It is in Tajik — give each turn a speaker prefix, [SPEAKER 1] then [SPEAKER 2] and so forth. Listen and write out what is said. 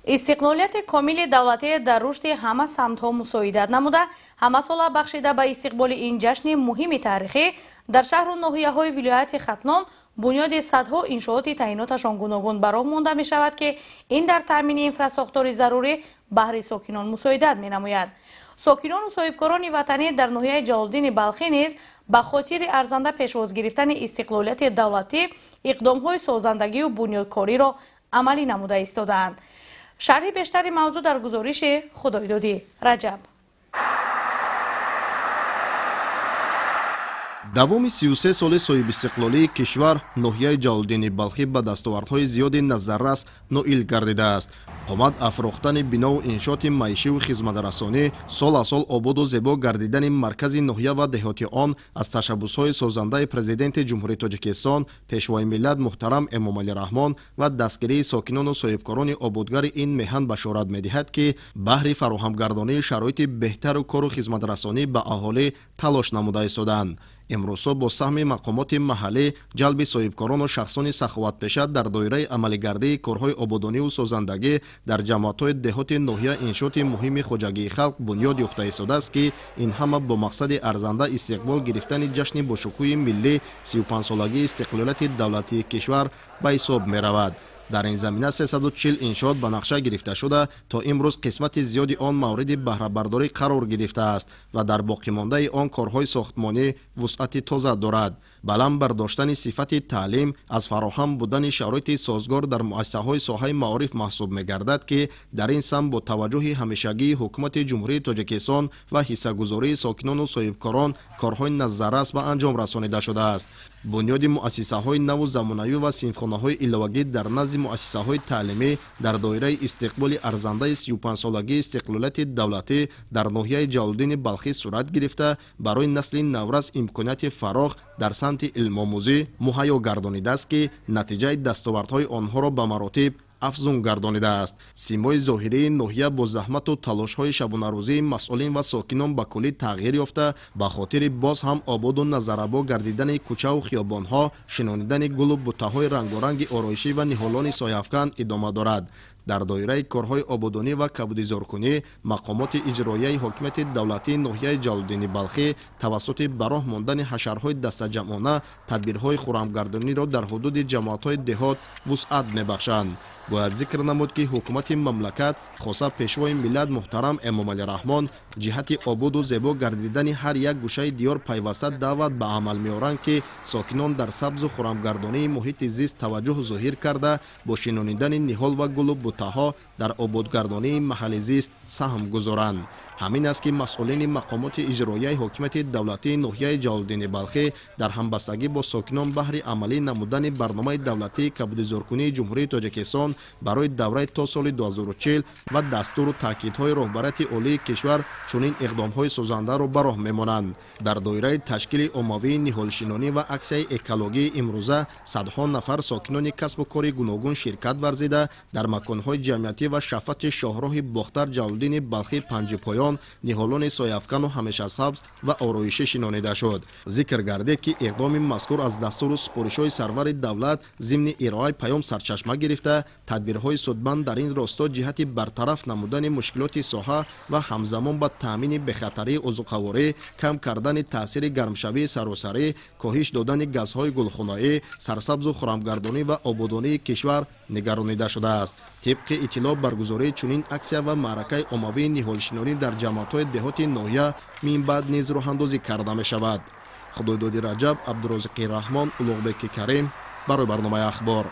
[SPEAKER 1] Истиқлолияти комили давлатӣ дар рушди ҳама самтҳо мусоидат намуда, ҳамасола бахшида ба истиқболи ин ҷашни муҳими таърихӣ дар шаҳру ноҳияҳои вилояти Хатлон бунёди садҳо иншооти таъиноташон гуногун ба роҳ монда мешавад, ки ин дар таъмини инфрасохтори зарурӣ баҳри сокинон мусоидат менамояд. Сокинону соҳибкорони ватанӣ дар ноҳияи Ҷалолиддини Балхӣ низ ба хотири арзанда пешвоз гирифтани истиқлолияти давлатӣ иқдомҳои созандагию бунёдкориро амалӣ намуда истодаанд. Шарҳи бештари мавзӯъ дар гузориши Худойдодӣ Раҷаб.
[SPEAKER 2] Давоми 33 соли соҳибистиқлолии кишвар ноҳияи Ҷалолиддини Балхӣ ба дастовардҳои зиёди назаррас ноил гардидааст. Қомат афрохтани бинову иншооти маишиву хизматрасонӣ, сол аз сол ободу зебо гардидани маркази ноҳия ва деҳоти он аз ташаббусҳои созандаи Президенти Ҷумҳурии Тоҷикистон, Пешвои миллат муҳтарам Эмомалӣ Раҳмон ва дастгирии сокинону соҳибкорони ободгари ин меҳан башорат медиҳад, ки баҳри фароҳамгардонии шароити беҳтару кору хизматрасонӣ ба аҳолӣ талош намуда истодаанд. Имрӯзҳо бо саҳми мақомоти маҳаллӣ, ҷалби соҳибкорону шахсони саховатпеша дар доираи амалигардии корҳои ободониву созандагӣ дар ҷамоатҳои деҳоти ноҳия иншооти муҳими хоҷагии халқ бунёд ёфта истодааст, ки ин ҳама бо мақсади арзанда истиқбол гирифтани ҷашни бошукӯҳи миллӣ 35-солагии истиқлолияти давлатии кишвар ба ҳисоб меравад. Дар ин замина 340 иншоот ба нақша гирифта шуда, то имрӯз қисмати зиёди он мавриди баҳрабардорӣ қарор гирифтааст ва дар боқимондаи он корҳои сохтмонӣ вусъати тоза дорад. Баланд бардоштани сифати таълим аз фароҳам будани шароити созгор дар муассисаҳои соҳаи маориф маҳсуб мегардад, ки дар ин самт бо таваҷҷӯҳи ҳамешагии ҳукумати Ҷумҳурии Тоҷикистон ва ҳиссагузории сокинону соҳибкорон корҳои назаррас ба анҷом расонида шудааст. Бунёди муассисаҳои наву замонавӣ ва синфхонаҳои иловагӣ дар назди муассисаҳои таълимӣ дар доираи истиқболи арзандаи 35-солагии истиқлолияти давлатӣ дар ноҳияи Ҷалолиддини Балхӣ сурат гирифта, барои насли наврас имконияти фарох дар самти илмомӯзӣ муҳайё гардонидааст, ки натиҷаи дастовардҳои онҳоро ба маротиб афзун гардонидааст. Симои зоҳирии ноҳия бо заҳмату талошҳои шабонарӯзии масъулин ва сокинон ба куллӣ тағйир ёфта, ба хотири боз ҳам ободу назарабо гардидани кӯчаву хиёбонҳо, шинонидани гулу буттаҳои рангоранги ороишӣ ва ниҳолони сояафкан идома дорад. Дар доираи корҳои ободонӣ ва кабудизоркунӣ мақомоти иҷроияи ҳокимияти давлатии ноҳияи Ҷалолиддини Балхӣ тавассути ба роҳ мондани ҳашарҳои дастаҷамъона тадбирҳои хурамгардониро дар ҳудуди ҷамоатҳои деҳот вусъат мебахшанд. Бояд зикр намуд, ки ҳукумати мамлакат, хоса Пешвои миллат муҳтарам Эмомалӣ Раҳмон, ҷиҳати ободу зебо гардидани ҳар як гӯшаи диёр пайваста даъват ба амал меоранд, ки сокинон дар сабзу хурамгардонии муҳити зист таваҷҷӯҳ зоҳир карда, бо шинонидани ниҳол ва гулу буттаҳо дар ободгардонии маҳалли зист саҳм гузоранд. Ҳамин аст, ки масъулини мақомоти иҷроияи ҳокимияти давлатии ноҳияи Ҷалолиддини Балхӣ дар ҳамбастагӣ бо сокинон баҳри амалӣ намудани барномаи давлатии кабудизоркунии Ҷумҳурии Тоҷикистон барои давраи то соли 2040 ва дастуру таъкидҳои роҳбарияти олии кишвар чунин иқдомҳои созандаро ба роҳ мемонанд. Дар доираи ташкили оммавии ниҳолшинонӣ ва аксияи экологии имрӯза садҳо нафар сокинони касбу кори гуногун ширкат варзида, дар маконҳои ҷамъиятӣ ва шафати шоҳроҳи Бохтар Ҷалолиддини Балхӣ Панҷипоён ниҳолони сояафкану ҳамешасабз ва ороишӣ шинонида шуд. Зикр гардид, ки иқдоми мазкур аз дастуру супоришҳои сарвари давлат зимни ироаи паём сарчашма гирифта, тадбирҳои судманд дар ин росто ҷиҳати бартараф намудани мушкилоти соҳа ва ҳамзамон ба таъмини бехатарии озуқаворӣ, кам кардани таъсири гармшавии саросарӣ, коҳиш додани газҳои гулхонаӣ, сарсабзу хурамгардонӣ ва ободонии кишвар нигаронида шудааст. Тибқи иттилоъ, баргузории чунин аксия ва маъракаи оммавии ниҳолшинонӣ дар ҷамоатҳои деҳоти ноҳия минбаъд низ роҳандозӣ карда мешавад. Худойдоди Раҷаб, Абдурозиқи Раҳмон, Улуғбеки Карим барои барномаи Ахбор.